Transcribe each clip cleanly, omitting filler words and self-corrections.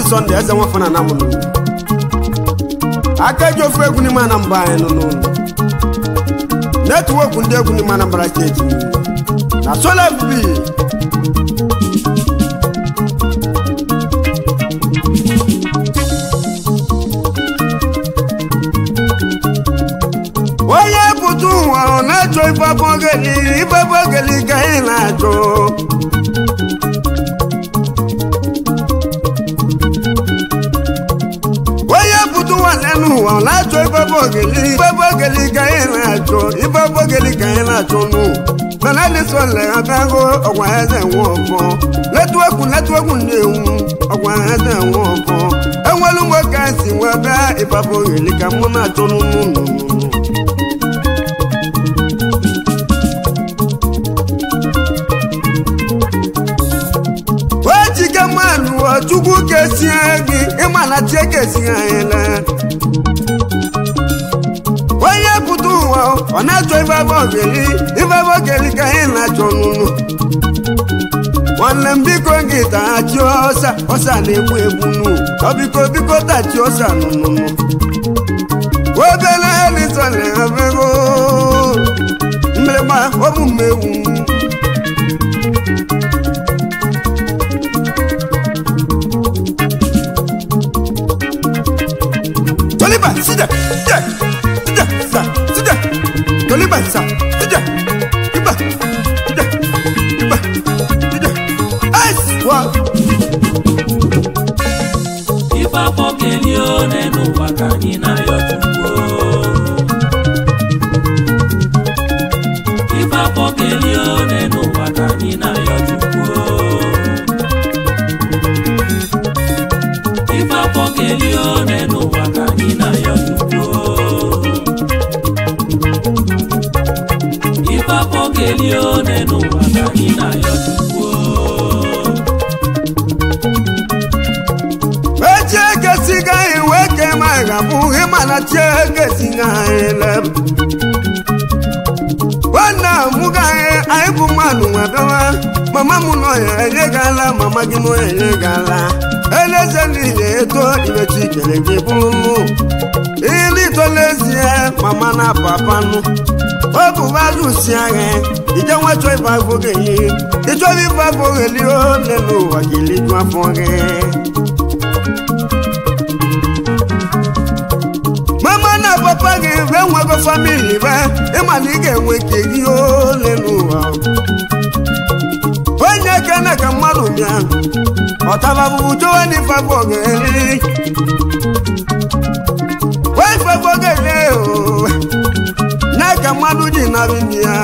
Sunday eze nwa fana na mụ aka eji ofe egwu n'ime Anambra anyị nụ n'ụlọ netwọk ndị egwu n'ime Anambra steeti na Sola FB. Onye pụta ụwa ọ na-achọ ife ogeli ka ị na-achọ. N'ụwa na-achọ ife ka ị na-achọ, ife ogeli ka ị na-achọ nụ. Mana Sunday abịago ọgwa eze nwe ọkọ. Netwọkụ na-enwu ọgwa eze nwe ọkọ. Enwelu nwoke si nwee bịa ife ogeli ka mụ na-achọ n'ụlọ. Ejike mmanụ Chukwu kesie gị ịmana chi ekesie anyị na. Onye pụta ụwa ọ na-achọ ife ogeli ka anyị na-achọ n'ụlọ. Nwanne m biko gị tachi ọsa, ọsa na-egbu egbu nụ. Ọ biko biko tachi ọsa nụnụnụ. Obele Sunday abịago mgbịrịgba ọ bụ mmegbu. Toliba sida sida sida sa sida Toliba sa sida iba sida iba sida ice wa. Ife afọ keli one n'ụwa ka anyị na-ayọ Chukwu. Ife afọ keli one n'ụwa ka anyị na-ayọ Chukwu. Ife afọ keli one n'ụwa ka anyị na-ayọ Chukwu. Ife afọ keli one n'ụwa ka anyị na-ayọ Chukwu. Nwanne m gaghị anyị bụ mmadụ nwebewa mama m nọ ya enyegala mama gị nọ ya enyegala eleze niile eto ibechi kere gị bụrụ mụ ilito n'ezie mama na papa nụ ọ bụ bazụ si anyị ije nwechọ ife afọ gị ịchọrọ ife afọ gị ole n'ụwa gị liju afọ gị. Mama na papa gị be nwego famili be ịma na ị ga-enwe nke gị ole n'ụwa. Onye kene ka mmadụ bịa ọtababụ chọwa n'ife afọ ga-eri ife afọ ga-eri o na ka mmadụ ji narị ndị ya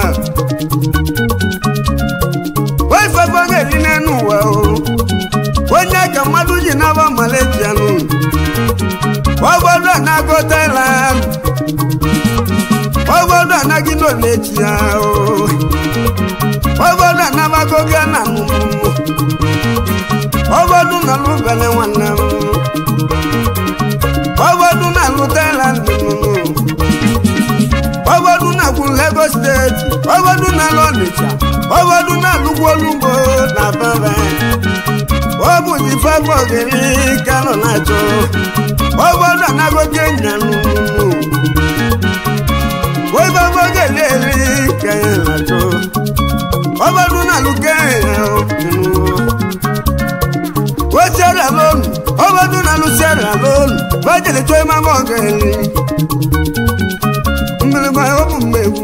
ife afọ ga-eri n'elu ụwa o onye ka mmadụ ji naba Malaysia nụ. Obodo anago Thailand, obodo anaghị Indonesia o, obodo anabago Ghana nụ, obodo na-alụ Bele nwanne m, obodo na-alụ Thailand nụ, obodo na-akwụ Lagos steeti, obodo na-alụ Onitsha, obodo na-alụkwu Olugbo na Bebe. Ọ bụ ife afọ ga-eli ka nọ na-achọ obodo anago Kenya nụ ife afọ ga-eli eli ka ya na-achọ obodo na-alụ Kenya o Sierra Leone obodo na-alụ Sierra Leone bajele chọọ ịma ma ọ ga-eli mgbịrịgba ọ bụ mmegbu.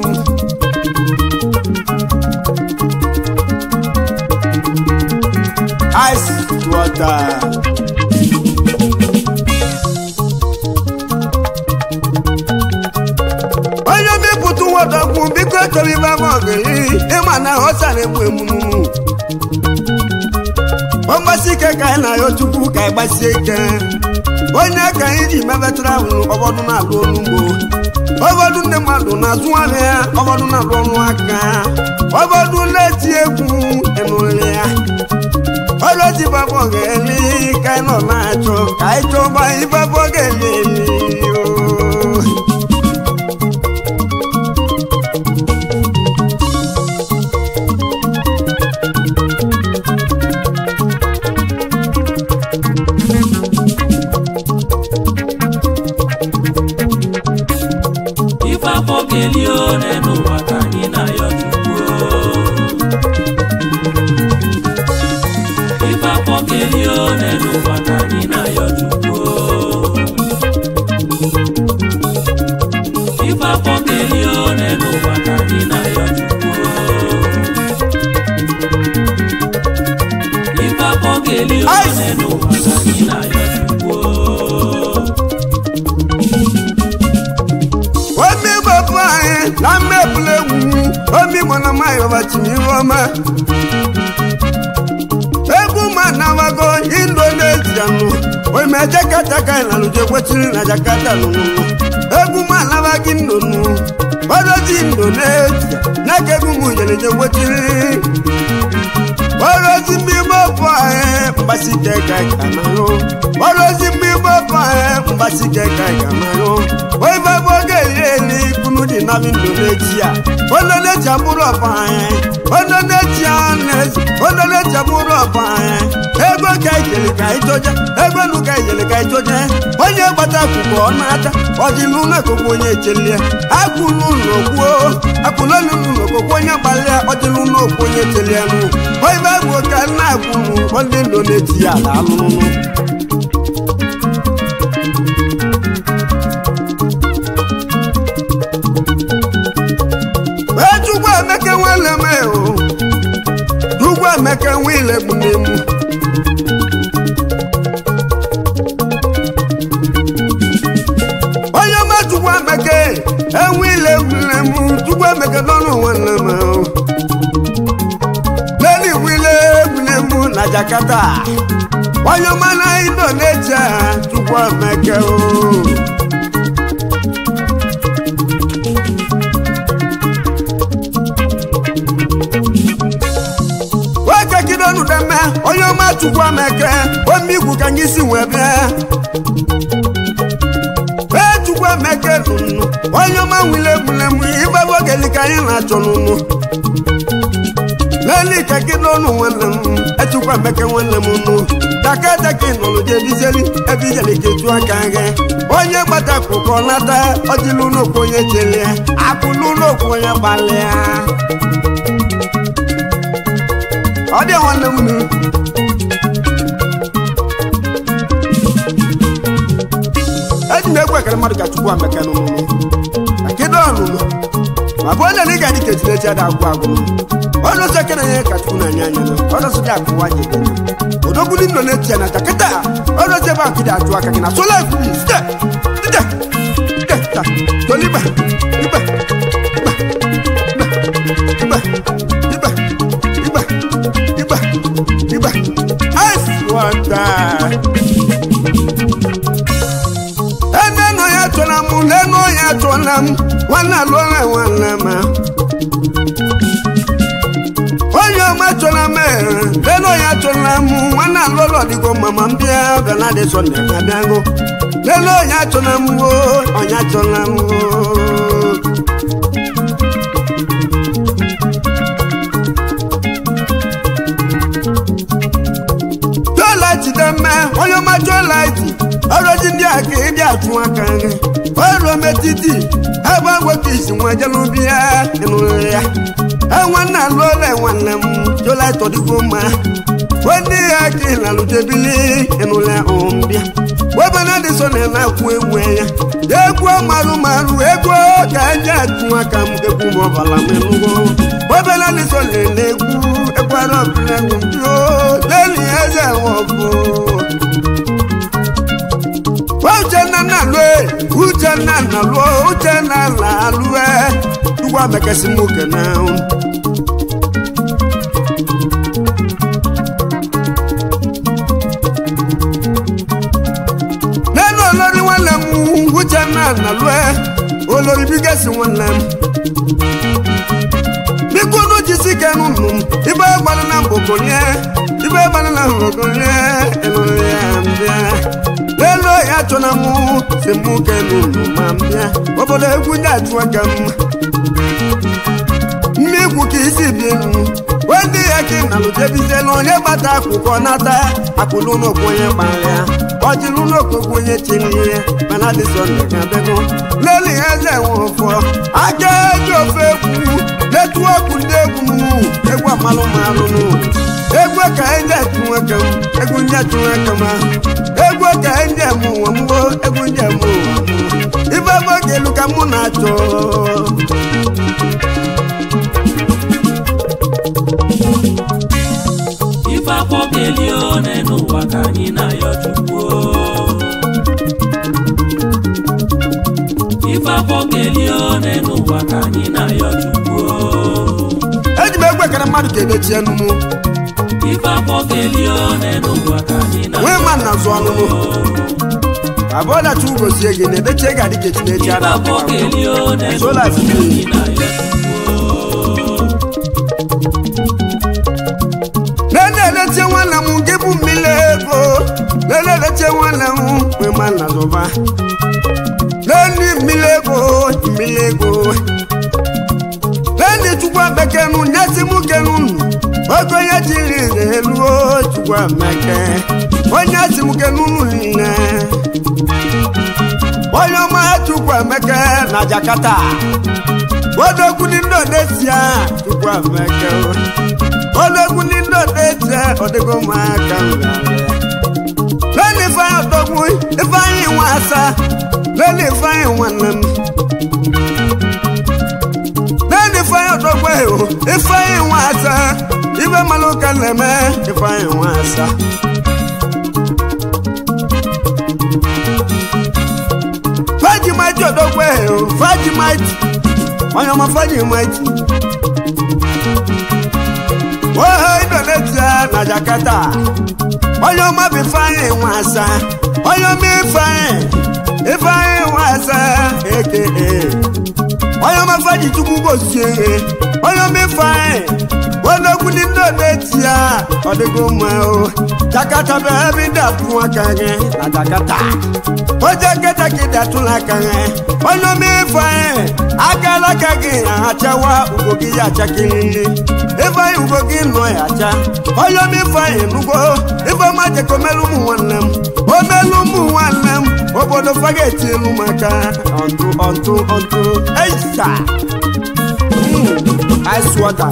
Ice water. Onye mepụta wọdọkwụ biko chọrọ ibe ama ọgịrị ịma na ọsa na-egbu emumu ọgbasi ike ka anyị na-ayọ Chukwu ka anyị gbasie ike onye ka anyị ji mebe travel ọbọdụ na-alụ ọrụ ugbo ọbọdụ ndị mmadụ na-azụ ahịa ọbọdụ na-alụ ọrụ aka ọbọdụ na-eti egwu ịnụrịrị ya ọlọ́tí bàbá ọ̀gẹ̀lì kánà máa jọ káìjọba ìbàbọ̀ ọ̀gẹ̀lì ooo. Ife afọ ga-eli one n'ụwa ka anyị na-ayọ Chukwu. Ife afọ ga-eli one n'ụwa ka anyị na-ayọ Chukwu. Ife afọ ga-eli one n'ụwa ka anyị na-ayọ Chukwu. Ife afọ ga-eli one n'ụwa ka anyị na-ayọ Chukwu. Omi bàbá anyị na mmepụla egwu omi mụ na mmayị ọbachiri iwe ọma egwu ma na-awago Indonesia nụ ome Jakarta ka anyị na-alụje kwechiri na Jakarta nụnụ egwu ma na-awaghị ndonu ọdọji Indonesia n'aka egwu m jere kwechiri ọrọzi mmigbo bụ anyị mgbasike ka ka marụ ọrọzi mmigbo bụ anyị mgbasike ka ka marụ oife bụ oge eli kunu dị na Indonesia Indonesia bụrụ ọba anyị Indonesia Indonesia bụrụ ọba anyị ego ka ijele ka ịchọje ego nu ka ijele ka ịchọje onye gbata akwụkwọ ọ na-ata ọdịlu n'akụkụ onye echelie akwụlụ n'okwuo akwụlụ n'okwu onye gbalịa ọdịlu n'okwu onye echelie nụ oife bụ ka nna akwụlụ ndị Indonesia na-alụnụ. Chukwu Emeka nwele m o Chukwu Emeka nwile bụ n'emu onye ọma Chukwu Emeka enwile egwulemu Chukwu Emeka n'ọnụ nwanne m o leli wile egwulemu na Jakarta onye ọma na Indonesia Chukwu Emeka o. Onye ọma Chukwu Emeka omigwu ka anyị si wee bịa ee Chukwu Emeka nụnụ onye ọma nwile egwulemu ịgbaba ogeli ka anyị na-achọ nụnụ leli ka gị n'ọnụ nwanne m Chukwu Emeka nwanne m nụ Jakarta ka ị nọrọ jebizeli ebe ijele ka etu aka gị onye gbata akwụkwọ nata ọdịlụ n'okwu onye chelie akwụlụ n'okwu onye gbalịa ọ dị nwanne m nụ. Eji m egwu ekele mmadụ ka Chukwu Emeka nụnụ akedo ọnụnụ ma bụ onye na ị ga-adị ka ejinechi ada agwụ agwụ onye ọsọ ekene nye ka Chukwu na-anye anya onye ọsọ dị akụwa ji ekene odogwu ndị Indonesia na Jakarta onye ọsọ ebe akụ dị atụ aka gị na sola ekwuri site site site ta toliba ibe ibe ibe ibe ibe ibe ibe ice water. Eneno ya chọrọ m leno ya chọrọ m nwanne alụọla nwanne m onye ọma chọrọ m leno ya chọrọ m nwanne alụọla ọdịgo mama m bịa bịa na adị sọnde ka bịago leno ya chọrọ m o onye chọrọ m o. ya ka ị bịa tụ aka gị ọrụ metiti ebe nwoke isi nwa jelubia ịnụrụ ya enwanne alụọla nwanne m jola tọdịgo mma ndị ya ka ị na-alụjebili ịnụrụ ya ọmbịa webana dị so na na-akwụ egwu ya egwu marụ marụ egwu ka eji atụ aka m egwu ma ọbala m enugo webana dị so na egwu ekwara ọbụla egwu m leli eze nwọbụ Uchenna na-alụ Uchenna na-alụ Uchenna na-alụ ugwu amekesi m oke na n'elu olori nwanne m Uchenna na-alụ olori bigesi nwanne m biko unu jisi ike n'ụlọ m ibe gbalụ na mgbokonye ibe gbalụ na mgbokonye ịnụrụ ya mbịa lelo ya chọna mụ si mụ kenu ma mbịa obodo egwu ndị achụ aka m mmegwu ka isi bi m ndị ya ka ị na-alụjebizelu onye gbata akwụkwọ nata akwụlụ n'okwu onye kpara ọjịlụ n'okwu onye chiri ihe mana dịsọ ndega leli eze nwụfọ aka eji ofe egwu netwọkụ ndị egwu m egwu amalụ malụnụ egwu ka eji achụ aka m egwu ndị achụ aka m egwu ka eji eme ụwa m egwu ndị eme ụwa m ife ebe oge elu ka mụ na-achọ Ife afọ ga-eli one n'ụwa ka anyị na-ayọ Chukwu. Ife afọ ga-eli one n'ụwa ka anyị na-ayọ Chukwu. Eji m egwu ekere mmadụ ka edochie nnu. Ife afọ ga-eli one n'ụwa ka anyị na-ayọ nwee ma nna zụ ọnụnụ abụọ na Chukwu gozie gị na edechie ga adị ka echi na-echi Ife a afọ ga-eli one So n'ụwa life ka anyị na-ayọ Chukwu. Lele nwanne m nke bụ mmiri ego lele nwanne m mgbe ma nna zụba lele mmiri ego mmiri ego lele Chukwu abekenu nyesi m kenu oge onye jiri elu Chukwu ameke onye si m kenu niile onye ọma Chukwu ameke na Jakarta odogwu ndị Indonesia Chukwu ameke ológun ní lóde jẹ ọdẹgùn máa kàn rẹ. Lónìí fáyọ̀ dọ́gun ifeanyi wọn àṣà lónìí fáyọ̀ wọn nà mí. Lónìí fáyọ̀ dọ́gun ẹ̀hó ifeanyi wọn àṣà ibẹ̀ maluka lẹ́mẹ́ ifeanyi wọn àṣà. Fájìmáìtì ọ̀dọ́gun ẹ̀hó fájìmáìtì ọ̀yọ́mọ fájìmáìtì. Ohe Indonesia na Jakarta onye ọma bụ Ifeanyi Nwasa onye ọma Ifeanyi Nwasa aka onye ọma Faji Chukwu gozie onye ọma Ifeanyi odogwu ndị Indonesia ọ dịgo mma o Jakarta bụ ebe ị datụ aka gị na Jakarta oje nketa ka ị datụla aka gị onye ọma Ifeanyi akala aka gị achawa ugo gị ya achakiriri Ifeanyi ugo gị nọ ya acha onye ọma Ifeanyi nugo Ifeọma jekọ melu ụmụ nwanne m o melu ụmụ nwanne m obodo fageti elu maka ọntụ ọntụ ọntụ eisa ice water.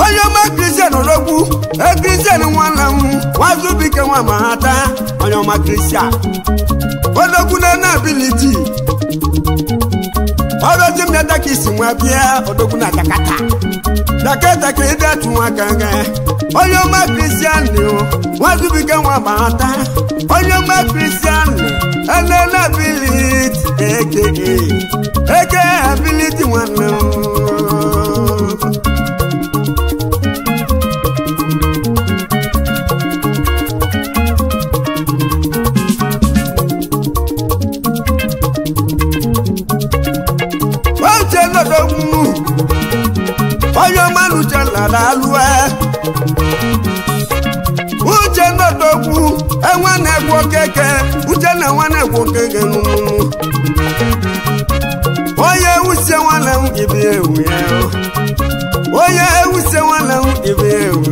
Onye ọma Kristian ologwu Kristian nwanne m nwazubike nwa ma ha taa onye ọma Kristian odogwu na na-abiliti ọrọzi mmịata ka isi nwa bịa odogwu na Jakarta Jakarta ka ịdị atụ aka gị onye ọma Kristian nwazubike nwa ma ha taa onye ọma Kristian enene abiliti aka aka abiliti nwanne m. Uche lọ́dọ̀gún onye ọma n'uche lara alụe uche lọ́dọ̀gún enwe na-egwu okeke uche na nwa na-egwu okeke n'ụmụmụ onye uche nwanne m ibi ewu ya Onye ewuse nwanne m ibe ewu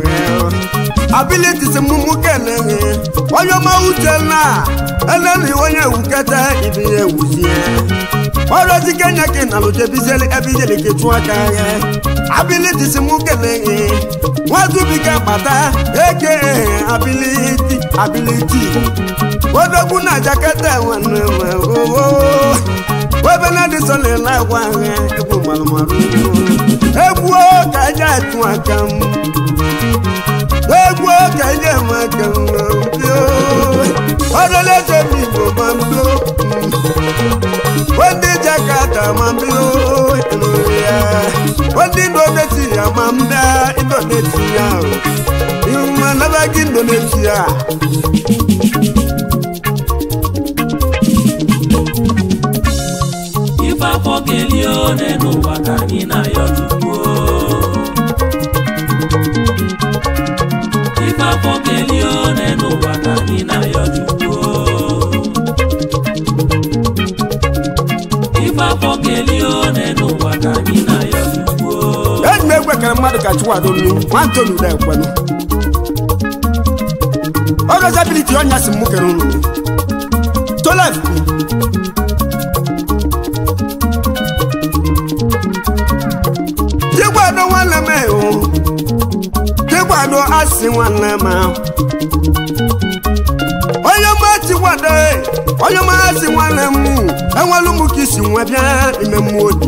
ability si mụ kele onye ọma uche na eleli onye ewukete ibe ewuzie ọrọzi kenya ka na lụjebizeli ebijeli ka chụọ aka ya ability si mụ kele nwazubike kpata eke ability ability odogwu na jakete nwanne m oo ebe na dị sọ na-ele agwa egwu malụmalụ egwu ka eji atụ aka m egwu ka eji eme aka m ọdọlẹ́sẹ̀ mi kò máa ń blo wọ́n ti Jakarta máa ń blo wọ́n ti Indonesia máa ń bẹ́ Indonesia ìwọ̀n alábàákí Indonesia. Ife afọ ga-eli one n'ụwa ka anyị na-ayọ Chukwu. Ife afọ ga-eli one n'ụwa ka anyị na-ayọ Chukwu. Ife afọ ga-eli one n'ụwa ka anyị na-ayọ Chukwu. Eji m egwe kere mmadụ ka Chikwado nnu nwantonu da ekwenu ọgọzabiliti ọnya si mụ kere unu tolef Chikwado nwanne m ewu Chikwado asị nwanne m onye ọma Chikwado onye ọma asị nwanne m enwelu m ka isi nwe bịa ime mmụọ obi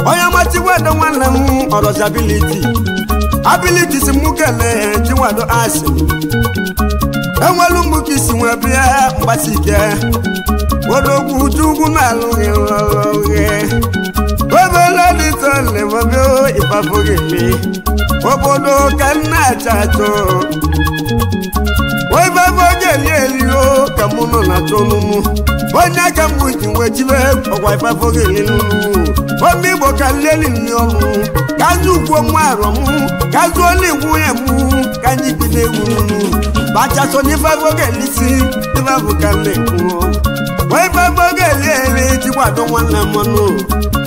onye ọma Chikwado nwanne m ọrọzabiliti abiliti si mụ kelee Chikwado asị enwelu m ka isi nwe bịa mgbasi ike odogwu chukwu na-alụghị lọlọghị obele ịpapụghịmi obodo ka nna acha achọ oifefoge eli o ka mụ nọ na chọnụmụ onye aka m ji wee chibe ọkwa ifefoge nụnụ ome igbo ka nleli nri ọnụ ka nzu kwuo mụ arọ mụ ka zuo n'igwu ya mụ ka anyị bido egwu nụnụ bachaso n'ifefoge lisi ifefo ka nna ekwu oifefoge eli eli Chikwado nwanne m nụ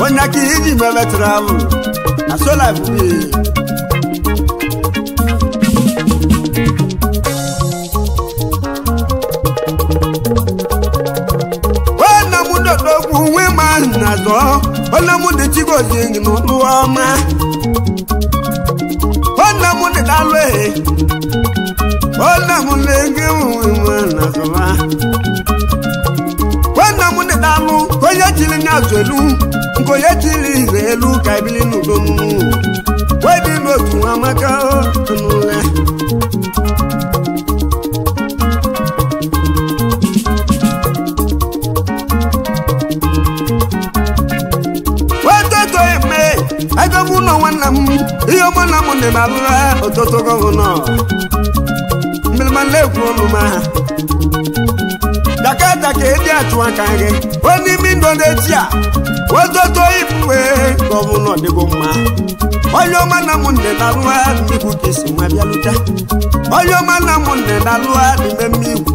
onye aka iji mere travel na sola bi. Onye mụ dodogwu nwe ma na zọ onye mụ dị Chigozie n'ụlọ ọma onye mụ dị dalụ e onye mụ na-ege nwe ma na zọba onye mụ dị dalụ onye jiri nya azụ elu nke onye jiri ire elu ka ebili n'udo nụ wedị n'otu amaka nụle wetoto eme agọvụnọ nwanne m ihe ọma na m dị na alụla ụtụtụ gọvanọ mmiri na-ekwu ọnụma Jakarta ka edi atụ aka gị onye ime Indonesia ototo ibuwe gọvanọ dịgo mma onye ọma na m nne na alụa mmikwu ka isi nwa bịalụta onye ọma na m nne na alụa n'ime mmikwu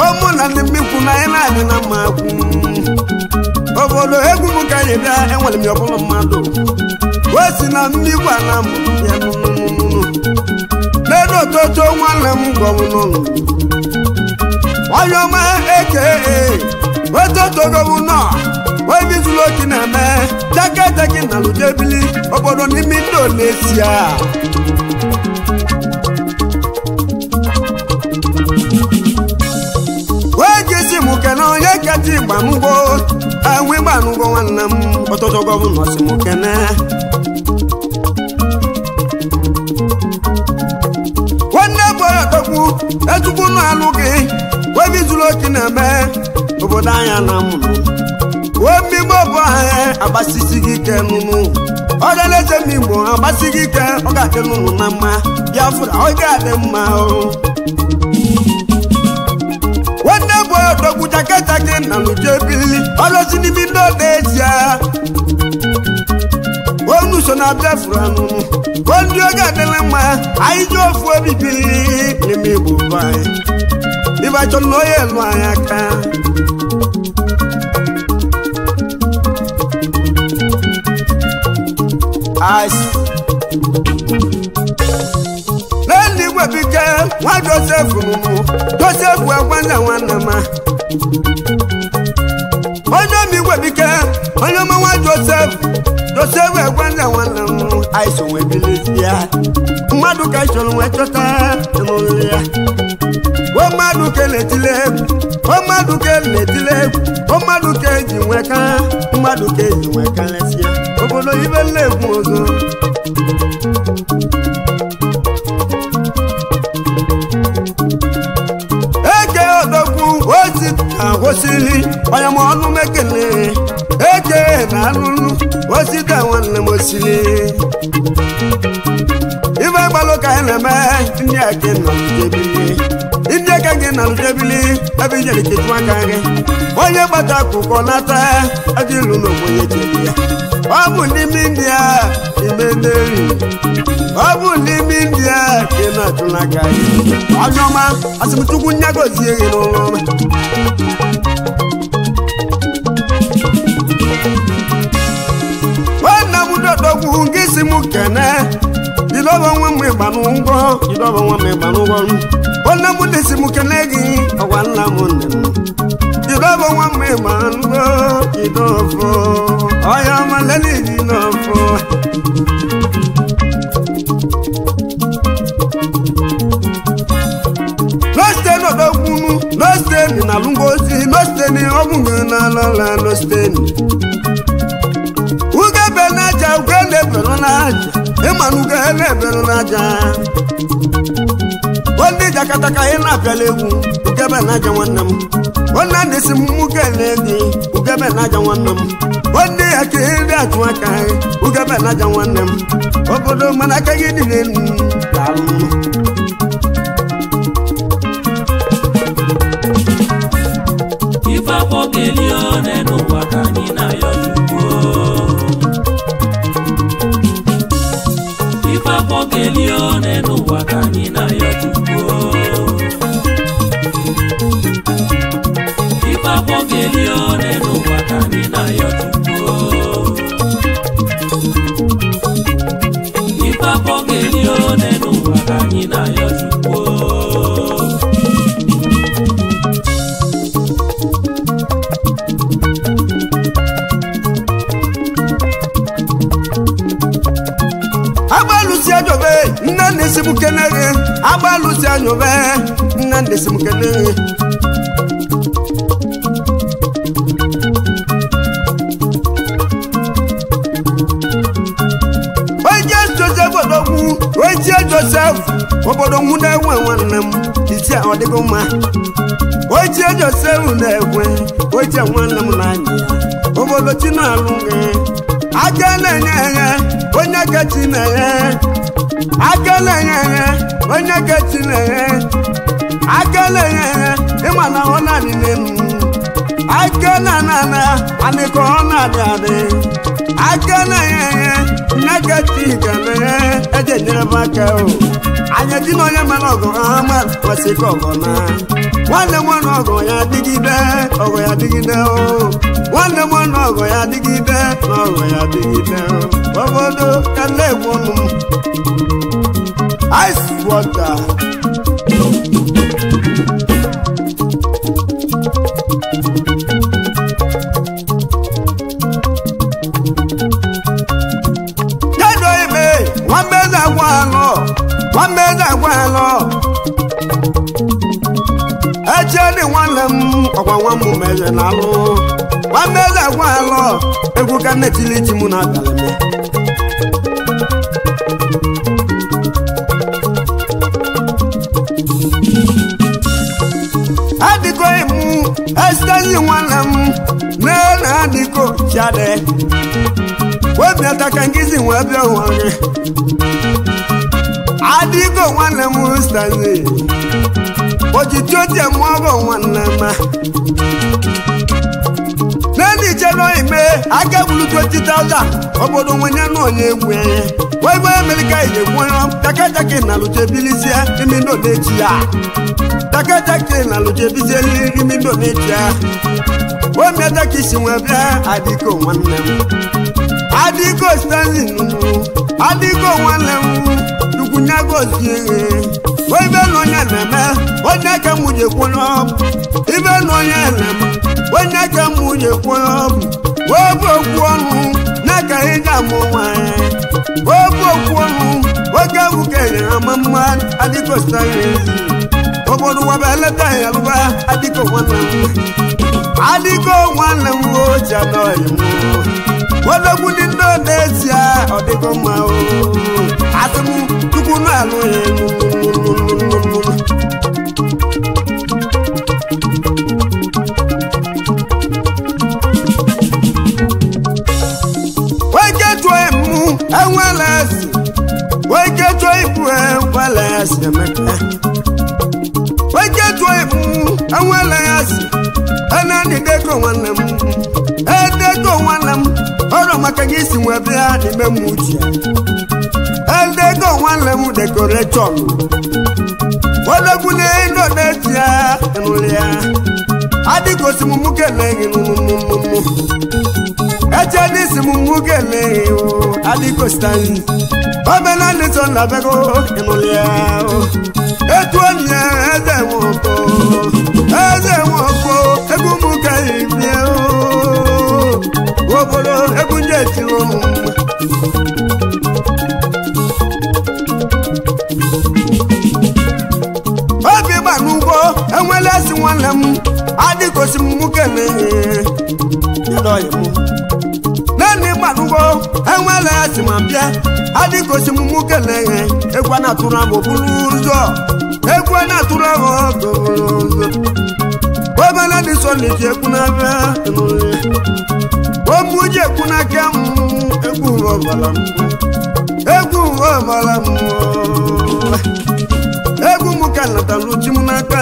ụmụ na ndị mmikwu na anyị na-adị na mma kwu obodo egwu m ka anyị bịa enwere m ya ọbụla mmadụ o si na mmikwu a na mbụ bịa nụnụnụnụ n'elu ototo nwanne m gọvanọ onye ọma eke ototo gọvanọ obi zuru oke na-eme Jakarta na lujebili obodo n'ime Indonesia wee jisi m kene onye kacha ịgba mgbo enwe gbanụgo nwanne m ọtụtụ gọvanọ si m kene nwanne bụ odogwu ezugbo nụ alụ gị obi zuru oke na-eme obodo anya na mụrụ omigbo bụ anyị agbasisi gị ike nụnụ ọdịneze m igbo agbasi gị ike ọ ga-adị nụnụ na mma Biafra ọ ga-adị mma o nwanne bụ odogwu Jakarta na lujebili ọlọsi n'ime Indonesia onu so na Biafra nụnụ ndị oge adịla mma anyị ji ofu obi bili n'ime igbo bụ anyị ibe achọ na onye elu anyị aka Ice n'eluigwe bike nwa Joseph mụmụ Joseph egwenze nwanne m onye omigwe bike onye ọma nwa Joseph Joseph egwenze nwanne m anyị so wee bilisi ya mmadụ ka anyị chọrọ wee chọta n'ụlọ ya o mmadụ ka na-etile egwu o mmadụ ka na-etile egwu o mmadụ ka eji nwee ka mmadụ ka eji nwee karịsịa obodo ibe nna-egwu ọzọ eke odogwu ozi na osiri onye ma ọnụ mekele eke na alụlụ ozi da nwanne m osiri ife gbalụ ka anyị na-eme ndị ake nọ n'ujebili ndị aka gị na njebili ebe ijere ketu aka gị onye gbata akwụkwọ nata adịlu n'ogbenye cheri ya ọ bụ n'ime india ime nderi ọ bụ n'ime india ka ị na-achụ n'aka gị onye ọma asịmchukwu nyagozie gị n'ụlọ ọma nwanna m dodogwu nke isi m kene jidọba nwa m ịgba n'ụgwọ jidọba nwa m ịgba n'ụgwọ nwanne m dị si m kene gị ọgwa nna m nne m jidọba nwa m ịgba n'ụgwọ jidọfọ ọya ọma lele jidọfọ lọsteni ọdọkwunu lọsteni na alụngozi lọsteni ọgwụgwụ na alọla lọsteni ugebe n'aja uge na-ebere n'aja ịma na uge na-ebere n'aja onye jakata ka ị na-apịala egwu ugebe n'aja nwanne m onye ndị si m kele gị ugebe n'aja nwanne m onye ya ka ị atụ aka ugebe n'aja nwanne m obodo mana aka gị dị n'elu daalụ. Ife afọ ga-eli one n'ụwa ka anyị na-ayọ Chukwu. Ife afọ ga-eli one n'ụwa ka anyị na-ayọ Chukwu. Ife afọ ga-eli one n'ụwa ka anyị na-ayọ Chukwu. Ife afọ ga-eli one n'ụwa ka anyị na-ayọ Chukwu. Agbalụsi anyobe nne na-esi m kene gị agbalụsi anyobe nne na-esi m kene gị onye Joseph odogwu onye Joseph obodo nwụ na-enwe nwanne m isi a ọ dịgo mma onye Joseph na-ekwe onye nwanne m na-anya ya obodo chi na-alụ gị aka na-enye enye onye ka chi na-enye aka na-enye enye onye ka chi na-enye aka na-enye enye ịma na ọ na-adị n'elu aka na-ana ana anị ka ọ na-adị adị aka na-enye enye nne ka chi ga na-enye eji enyere m aka o anya dị na onye mere ọgụ ha ma kwesị ka ọgọ na nwanne m nwanne ọgụ ya adịgide ọgụ ya adịgide o nwanne m nwanne ọgụ ya adịgide na ọgụ ya adịgide o obodo ka na-egwu ọnụ m ice water. Kedu ime nwanne na-agwa alọ nwanne na-agwa alọ eche dị nwanne m ọkwa nwa m mere na alụ nwanne na-agwa alọ egwu ka nne tili chi m na abalị m. Adịgo mụ esitezi nwanne m nne na adịgo chiade webiata ka nkịzi wee bịa ụwa gị adịgo nwanne m stazi ojiji oji eme ọgọ nwanne m n'elu ichere ime aka gburu 20,000 obodo nwenye na onye egwu wee gbe Amerịka ije gwuo takataki na luchebilizie imi ndonechi ya takataki na luchebilizie imi ndonechi ya wee mịata ka isi nwee bịa adịgo nwanne m Adịgo Stanley adịgo nwanne m chukwu nya gozie ibe na onye na-eme onye ka mụ ji ekwu n'ọbụ ibe na onye na-eme onye ka mụ ji ekwu n'ọbụ wee okwu ọnụ na-aka ị ga-amụ nwanyị wee okwu ọnụ oge wuke ama mma adịgo Stanley obodo waba eleta ya lụba adịgo nwanne m adịgo nwanne m oji anọghị m odogwu ndị ndị na-esi ọ dịgo mma o asị m tupu na-alụ ya weke tụọ mụ enwela esi weke tụọ ibu enwela esi emeka weke tụọ mụ enwela esi enani deko nwanne m edeko nwanne m ọrụ maka gị si nwe bịa n'ime m uche edeko nwanne m dekorechọn odogwu na ndo na-eti ya nụrụ ya adịgosi m mụ kelee gị nụnụnụnụ eche dịsi m mụ kelee gị adịgo Stanley omena ndị so na bego ịnụrụ ya etu onye eze nwoko eze nwoko egwu m ka ibie obodo egwu ndị etiri ụmụ obi gba n'ugbo enwela esi nwanne m adịgosi m mụ kelee naanị gba n'ugbo enwela esi ma bịa adịgosi m mụ kelee egwu a na-atụrụ ahụ bụrụ ụzọ egwu a na-atụrụ ahụ bụrụ ụzọ obere dị sọ na-eji egwu na-abịa omu ji ekwu n'aka m egwu ọbara m egwu ọbara m egwu m ka natara uchi m n'aka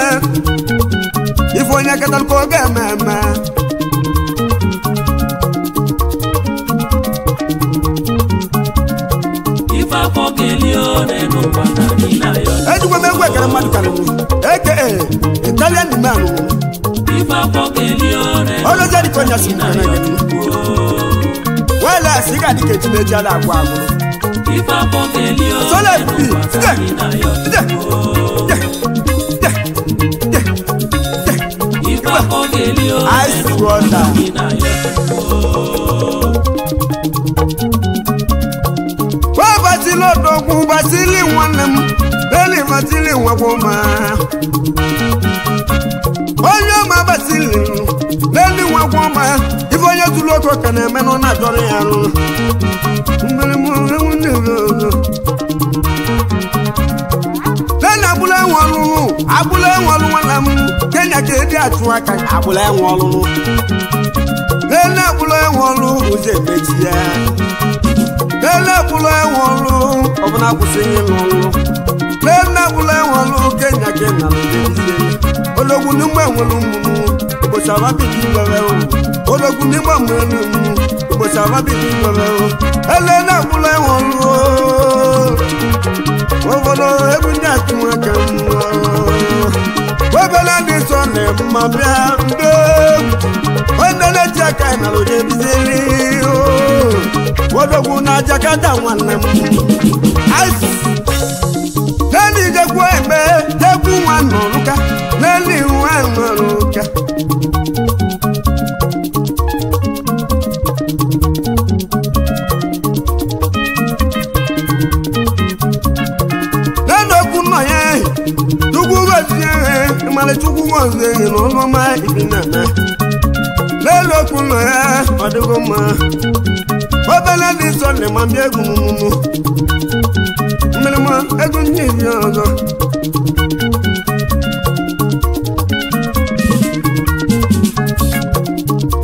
ife onye katara ka ọ ga-eme eme Ife afọ ga-eli n'elu ụwa ka anyị na-ayọ. Ejikwa m egwu ekere mmadụ karịrị aka Italian man Ife afọ ga-eli n'elu ọlọjẹ dịka onye si ụwa ka anyị na-ayọ. wela sị ga dịka echi na-eji ala agwa agwụ Ife afọ ga-eli Sọlá n'elu bi ụwa ka anyị na-ayọ. de de de de de Ife afọ ga-eli ice n'elu ụwa ka water. anyị na-ayọ. Wee basili odogwu basili nwanne m leli basili nwakwụma onye ọma basili leli nwakwụma ife onye tụrụ oke ka na-eme na ọ na-adọrọ ya arụ mmiri m ewu nne lena agbụla enwe ọlụlụ agbụla enwe ọlụ nwanne m kenya ka edi achụ aka agbụla enwe ọlụlụ lena agbụla enwe ọlụ ụzọ emechi ya lele agbụla enwe ọlụ ọbụna kwụsịghị ịlụ ọlụ lele agbụla enwe ọlụ kenya kenya na-ejebizie ologwu n'ugbo enwere ụmụmụ ụbọchị ababidi nwere ologwu n'ugbo enwere ụmụ ụbọchị ababidi nwere elele agbụla enwe ọlụ obodo egwu ndị atụmaka obele ndị sọ na mma bịa ndị onye na-eji aka ya nara onye biziri odogwu na Jakarta nwanne m n'elu ijekwu eme jekwu nwa nọrụka n'elu nwa nọrụka n'elu okwu nọ ya chukwu gozie ịmara chukwu gozie na ọnụọma ibi na-eme n'elu okwu nọ ya ọ dịgo mma obele dị nsọ na ma bịa egwu mụmụmụ mmerịma egwu ndị iri ọzọ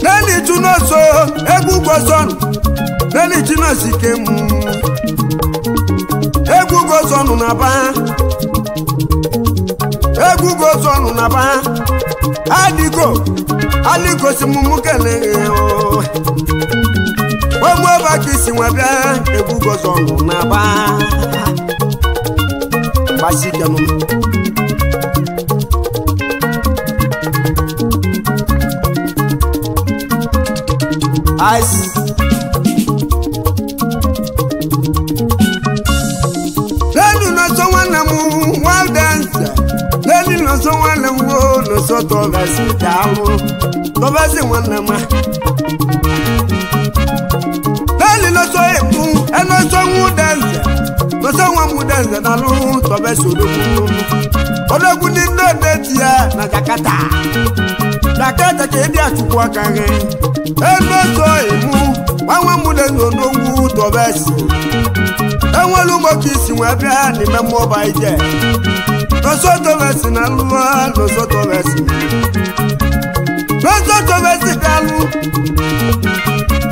n'elu ichu n'ọsọ egwu gozọnụ n'elu ichu n'ọsọ ike mụ egwu gozọnụ na ba egwu gozọnụ na ba adịgo adịgo si mụmụ kelee o ogbu ọba ka isi nwa bịa egwu gozọnụ na ba gbasi ike nụ ice. n'ụsọ nwanne m wo n'ụsọ tọbasi daalụ tọbasi nwanne m lẹ́yìn lọ́sọ èkú ẹlọ́sọ ń dẹ́nzẹ̀ lọ́sọ wọn mú dẹ́nzẹ̀ daalụ tọbasi odogwu odogwu ní ndóde tiẹ̀ na Jakarta Jakarta ka ebi achukwu aka gị ẹlọ́sọ èmú wọn mú dẹ́nzẹ̀ odogwu tọbasi enwelu ụmụka isi wee bịa n'ime mmụọ ba ije n'ọsọ tọbasi na lụọ n'ọsọ tọbasi n'ọsọ tọbasi bịalụ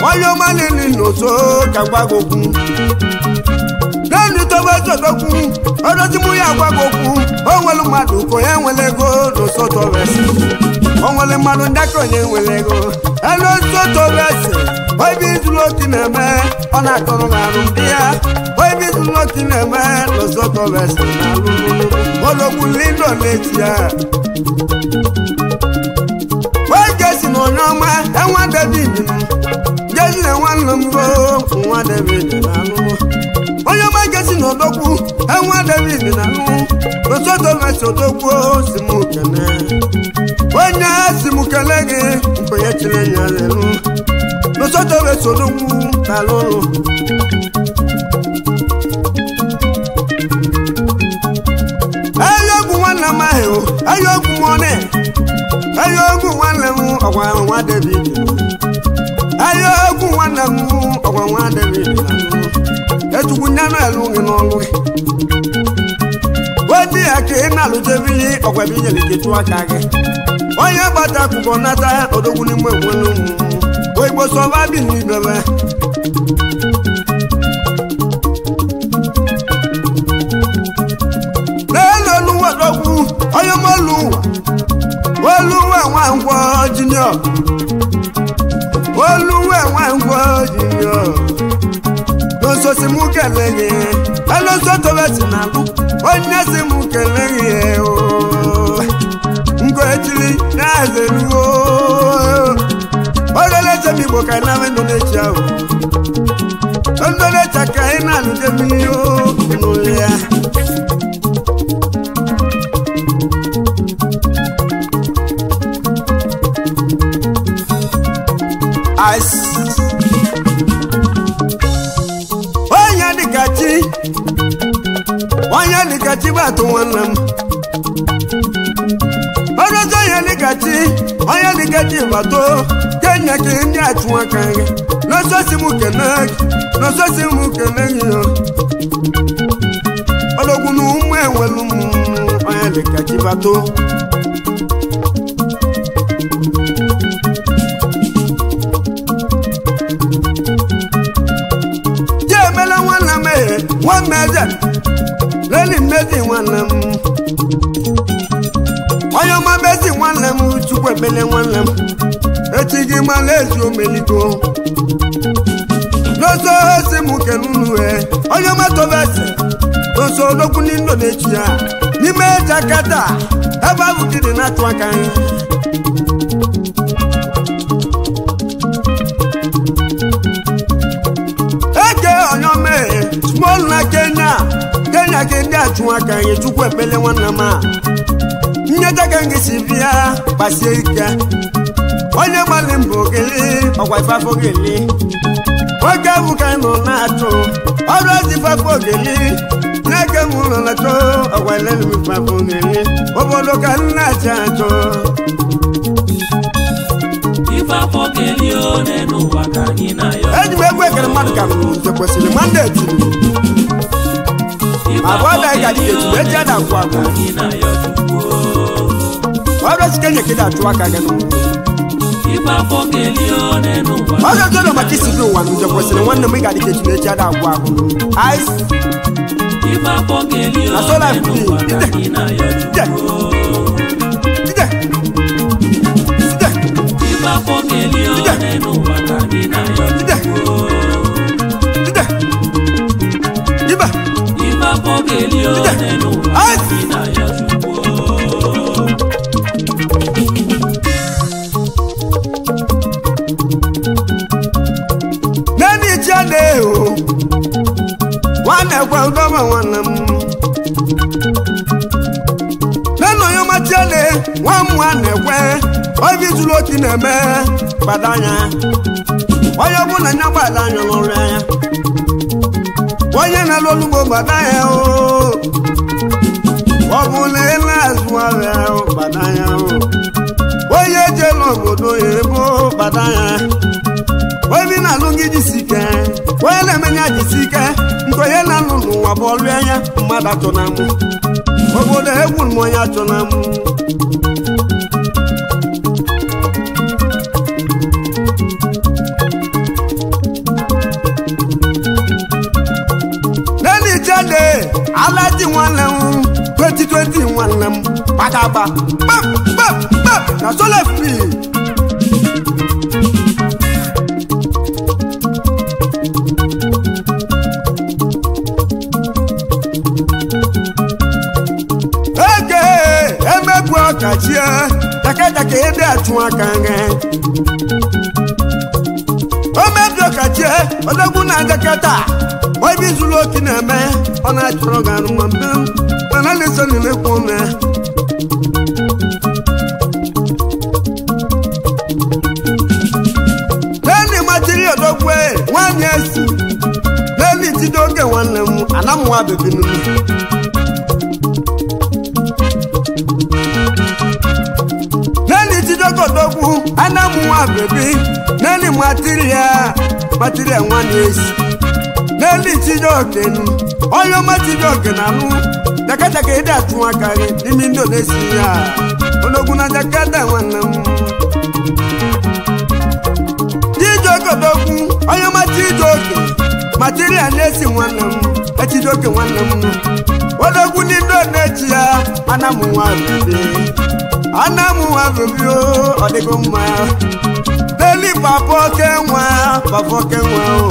onye ọma niile n'ụsọ ka gwagokwu naanị tọbasi odogwu ọdọzi mụ ya gwagokwu o nwere mmadụ ka onye nwere ego n'ụsọ tọbasi o nwere mmadụ ndị aka onye nwere ego n'ọsọ tọbasi obi zuru otu na-eme ọ na-atọrọ n'arụ ndị ya obi zuru otu na-eme n'ụzọ tọbasi na-alụ odogwu lindo n'echi ya oge si na onye ọma enwa David gezi na nwanne m nwa David na-alụ onye ọma gezi na odogwu enwa David na-alụ n'ụzọ tọbasi odogwu si m kene onye si m kele gị mgbe ya chiri ya lelu n'ụzọ tọbasi odogwu na-alụ ayọgwụ nwanne m ahụ ayọgwụ mọne ayọgwụ nwanne m ọgwa nwa David ayọgwụ nwanne m ọgwa nwa David echukwu nyanụ elu gị n'ọlụ gị wedi ya ka ị na-alụjebili ọgwa ebe inyere gị chụọ aka gị onye gbata akwụkwọ nata odogwu n'ime enwelu oigbo sọba bi n'ibebe n'elu onye oluwa oluwa nwankwọ junior oluwa nwankwọ junior n'ososi mụ kele gị elụsọ tọbasi na alụ onye si mụ kele gị ooo ngo echiri na-azeruo olele chem igbo ka ị na-amị nọ n'echi ahụ ndọlecha ka ị na-alụje mmiri o n'ụlọ ya onye dịka chi onye dịka chi bụ atụ nwanne m ọrụzi onye dịka chi onye dịka chi gbato kenya ka ndị achụ aka gị n'ọsọsi m kene gị n'ọsọsi m kene gị ọlọgwụ na ụmụ enwelu m onye dịka chi bato nwanne eze leli mmezi nwanne m onye ọma mezi nwanne m chukwu ekpele nwanne m echi gị mara ezi omeliko n'oso si m kenunue onye ọma tobese n'oso odogwu n'indo n'echi ya n'ime Jakarta ebe ahụ gịdị na-atụ aka ya eke onye ọma small na Kenya Kenya ka ndị achụ aka anyị chukwu ekpele nwanne m a nnyeta ka gị si bịa gbasie ike onye gbalị mbọ ogeli ọkwa ifafo geli oge bụ ka anyị nọ na-achụ ọrụ ezi ifafo ogeli na-eke m ụlọ na-achụ ọkwa elelu ifafo ogeli obodo ka m na-achọ achọ Ife afọ ga-eli one n'ụwa ka anyị na-ayọ. Eji m egwu ekere mmadụ ka m nze kwesịrị mandate Ife ma afọ bụ ọda ịga ga-eli dịka etu eji one ada akwụ n'ụwa agwụ ka anyị na-ayọ Chukwu. ọrụ esi Kenya ka ị ga-achụ aka gị n'ụwa. Ife afọ ga-eli one n'ụwa Ọ ga-ezo na maka isi gị ụwa nje kwesịrị nwanne m ị ga dịka etu eji ada agwụ agwụ Ice. Ife afọ ga-eli Na so one life be. n'ụwa ka anyị na-ayọ Ije. Chukwu. Ije. Ije. Ife afọ ga-eli Ije. one n'ụwa ka anyị na-ayọ Ije. Chukwu. Ije. Ibe. Ife afọ ga-eli Ije. one n'ụwa ka Ice. anyị na-ayọ Chukwu. Nani chade o. Nwanne kwa ndọba nwanne m. Nenu yo ma chade Nwa m nwa na-ekwe obi zuru oke na-eme gbado anya onye ọbụla nya gbado anya n'ọrụ ya onye na-alụ olugbo gbado anya o ọ bụ na ị na-azụ ahịa gbado anya o onye jelu obodo ya ebo gbado anya obi na-alụ gị jisi ike onye na-emenya jisi ike nke onye na-alụ n'ụwa bụ ọlụ anya mmadụ achọ na mụ obodo egwu m onye achọ na mụ Nene alaji nwanne m 2020 nwanne m gbagagba gbap gbap gbap na sole free. Ege emegbu ọkachie jakajaka ede achụ aka gị omebi ọkachie odogwu na jakata obi zuru oke na-eme ọ na-achọrọ gị arụ ma mbe mana na-eso na-emekwa ome leni matiri odogwu nwanne esi leni tide oge nwanne m anamụwa bebi nnu leni tide oge odogwu anamụwa bebi leni matiri ya nwanne esi lẹ́ni tíjọ́ kẹnu ọyọ́ má tíjọ́ kẹnàánú jákèjákè èdè àtúnwákàrí ní Indonesia ológun náà jákèjá wọn nà mú. Tíjọ́ kọ̀dọ̀kun ọyọ́ má tíjọ́ kẹ màtíríà lẹ́sì wọn nà mú ẹtíjọ́ kẹ wọn nà mú. Ológun ní Indonesia anamuwa bèbè anamuwa bèbè ó ọ̀dẹ́gbọ̀n mọ́ lẹ́ni pàpọ̀ kẹwàá pàpọ̀ kẹwàá o.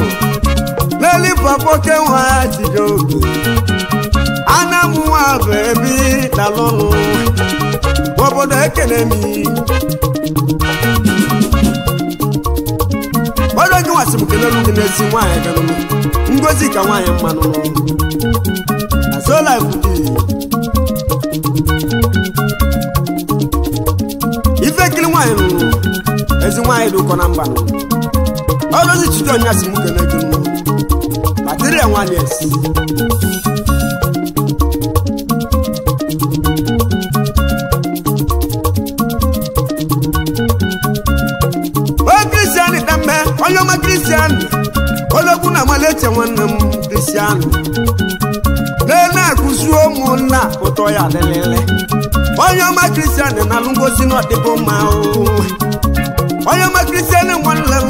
Lẹ́lí pọ̀pọ̀ kẹwàá àtijọ́ anamuwa bẹ̀bí dalọ́nù obodo ekele mi. Ọdọ gị nwasị m kelelu gị n'ezi nwaanyị ganụnụ ngozi ka nwaanyị mmanụ na so life dị ife kiri nwaanyị nụrụ ezi nwaanyị dị ụkọ na mba nụ ọdọzi chidi ọnya si m kele gị nụ Material one yes. O Christian dambe, onye ọma Christian. Ológun na maleche nwanne m Christian. Lena akụzi ụmụnna ụtọ ya lelele. Onye ọma Christian na-alụ ngozi na ọdịbụ mma o. Onye ọma Christian nwanne m.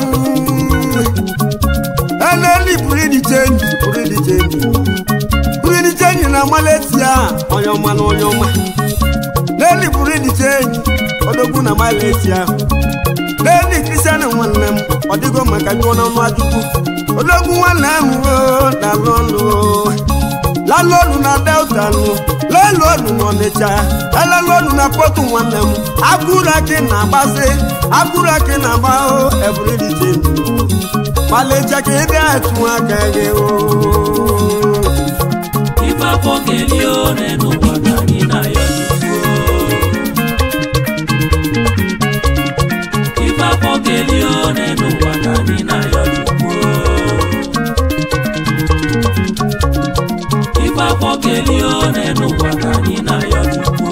Eleli buru change, buru change. Buru change na Malaysia, onye ọma na onye ọma. Leli buru change, odogwu na Malaysia. Leli Christian nwanne m, ọ dịgo maka jụọ na ọnụ ajụkwu. Odogwu nwanne m o, na lọnụ. Lalọnụ na Delta nụ, lelọnụ na Ọnịcha, elelọnụ na Pọtụ nwanne m. Agụrụ akị na-agbasị, agụrụ akị na-agba o, eburu change. Maleja ka ebe atụ aka gị o. Ife afọ keli one n'ụwa ka anyị na-ayọ Chukwu. Ife afọ keli one n'ụwa ka anyị na-ayọ Chukwu. Ife afọ keli one n'ụwa ka anyị na-ayọ Chukwu.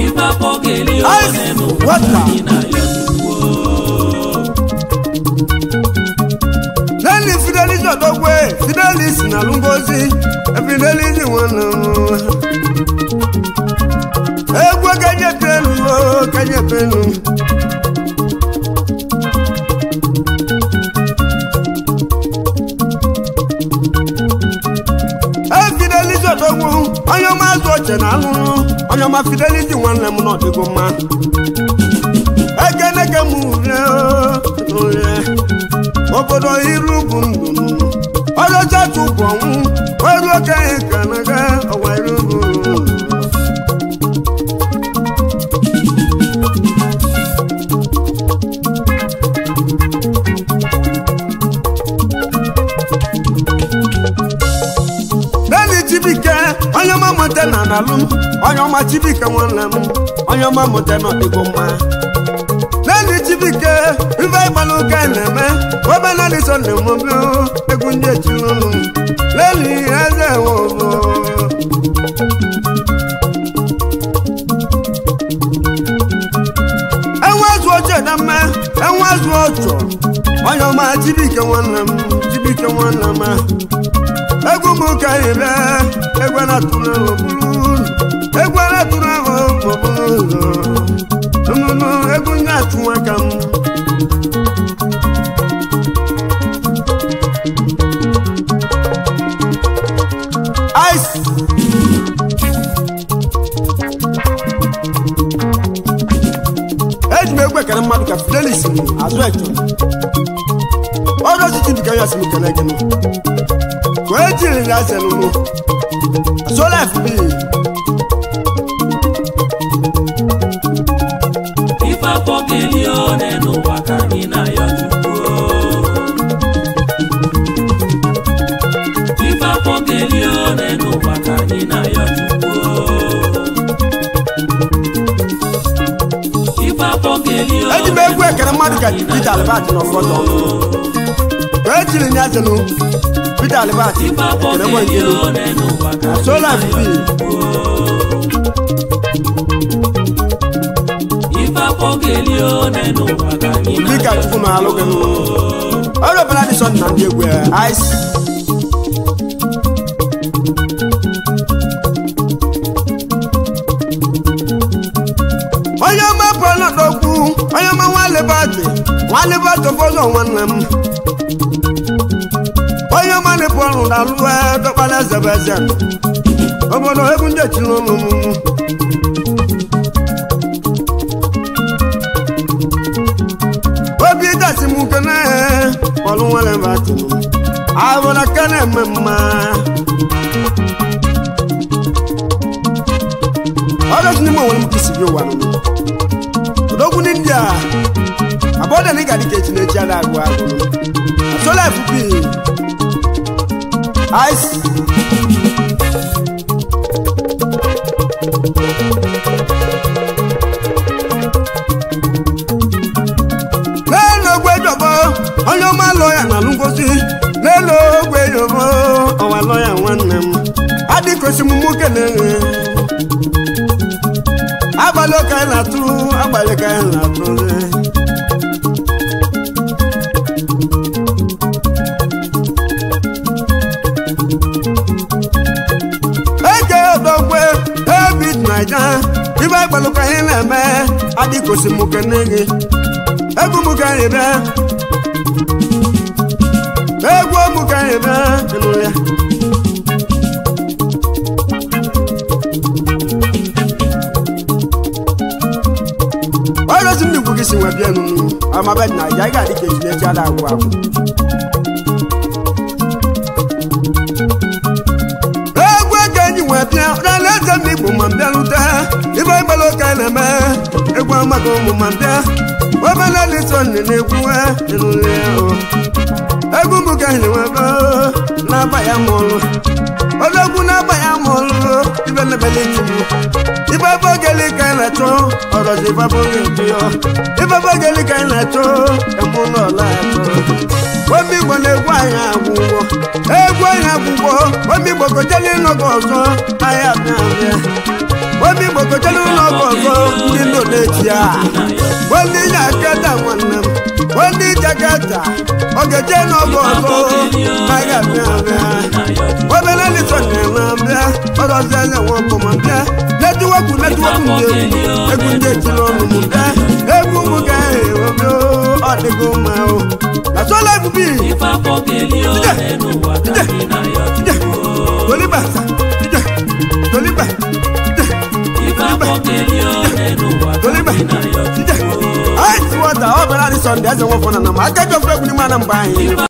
Ife afọ keli one n'ụwa ka anyị na-ayọ Chukwu. Lẹ́ni Fidelis ọ̀dọ́gbé Fidelis na Ngozi Fidelis nwanne m. Egwu kenye penu o kenye penu. Fidelis ọ̀dọ́gbu onye ọma azụ oche na alụrụ onye ọma Fidelis nwanne m na ọdịgo mma. Ekene ke m ure ure. Obodo iru bụ ndụ ọlọcha tụpụ ọnwụ ọrụ okenye ka na-aga ọwa iru bụ ndụ. Lẹ́ni Chibike onye ọma mụta na na alụ onye ọma Chibuike nwanne m onye ọma mụta na ọdịgo mma lẹ́nu Chibuike ife ìpanu ká ẹ̀nẹ̀mẹ́ wọ́n náà ní sọ̀nà mọ́ bí ó egwu ndị echi lónú lẹ́nu eze wọ̀. Enwe azụ oche na mma enwe azụ ọchọ onye ọma Chibuike nwanne m Chibuike nwanne m egwu m ka anyị bịa egwu na-atụrụ ahụ bụrụ egwu na-atụrụ ahụ ma ọ bụrụ ụzọ nnụnụ egwu ndị atụ aka m ice eji m egwu ekele mmadụ ka Fidelis azụ echo ọrụ osisi dịka ya si m kele gị ka e jiri ya ase n'ụlọ so life be Ife afọ ga-eli one n'ụwa ka anyị na-ayọ Chukwu. Ife afọ ga-eli one n'ụwa ka anyị na-ayọ Chukwu. Ife afọ ga-eli one. Eji m egwu ekele mmadụ ka Peter Albert na ụfọdụ ọnụ ka e jiri ya ase n'ụlọ Peter Albert Ife afọ ekele nwa ga-eli nkelu one n'ụwa ka anyị so life na-ayọ be Chukwu. Ife afọ ga-eli one n'ụwa ka anyị dịka na-ayọ Chukwu na-alụ gị ọrụ ọbụla dị sọ na ndị egwu ya ice onye ọma pụọ na okwu onye ọma nwalebati nwalebati ụfọdụ nwanne m onye ọma na-epu ọrụ na alụ dọkpara eze bụ eze obodo egwu ndị echiri ụmụ m obi dasi m kene ọlụ nwalebati abụna kene eme mma ọdọ tí ní mọ̀ wọn mú kìsì bí wà nínú ọdọ́gun ní India àbọ̀dẹ̀ ní gàdí kejì ní ẹjẹ́ aláàgọ́ àgọ́ àsọ́lá ìfúnpì ice lẹ́nu ogbe jọ̀bọ́ onye ọma lọ́ọ̀yà na ngozi lẹ́nu ogbe jọ̀bọ́ ọwa lọ́ọ̀yà nwanne m adịkosi m mụ kelere abalị ka anyị na-atụ abalị ka anyị na-atụ eke odogwe ebit naija ibe agbalụ ka anyị na-eme adịkosi m kene gị egwu m ka anyị bịa egwu m ka anyị bịa ịnụ ya ọrụ si ndị ikwu gị si nwe bịa nụnụ amabed na ya ị ga-adị ka eji n'echi ada agwụ agwụ egwu eke enyi nwe bịa n'ala eze m igbo ma mbịarute ibe ịgbala ụka na-eme egwu amaghị ụmụ ma mbịa obele lison na-egwu ịnụle egwu m ka anyị nwe bịa na-aba ya mụrụ odogwu na-aba ya mụrụ ibe lebele ichigbu ibe bogeli ka anyị na-achọ ọrọzi ibe bogeli yọ ibe bogeli ka anyị na-achọ emu n'ọla achọ omi igbo na-egwu anyị agwụgwọ egwu anyị agwụgwọ omi igbo kojeli n'oge ọzọ anyị abịa abịa omi igbo kojeli n'oge ọzọ ndị ndụ na-echi a onye jaketa nwanne m onye jaketa ọ ga-eje n'oge ọzọ anyị abịa abịa obere lison na-eme abịa ọrọzi eze nwoke ma bịa netiwọkụ netiwọkụ ndị egwu egwu ndị eti n'ọnụ m bịa egwu m ga-ewe ọ dịgo mma o na so life be Ife afọ ga-eli one n'ụwa ka anyị na-ayọ Chukwu. toliba ije toliba ije Ife afọ ga-eli one n'ụwa ka toliba anyị na-ayọ ije Chukwu. ice water ọ bụla dị sọnde eze nwoke na na m aka jọfere egwu n'ime anambra anyị. Ife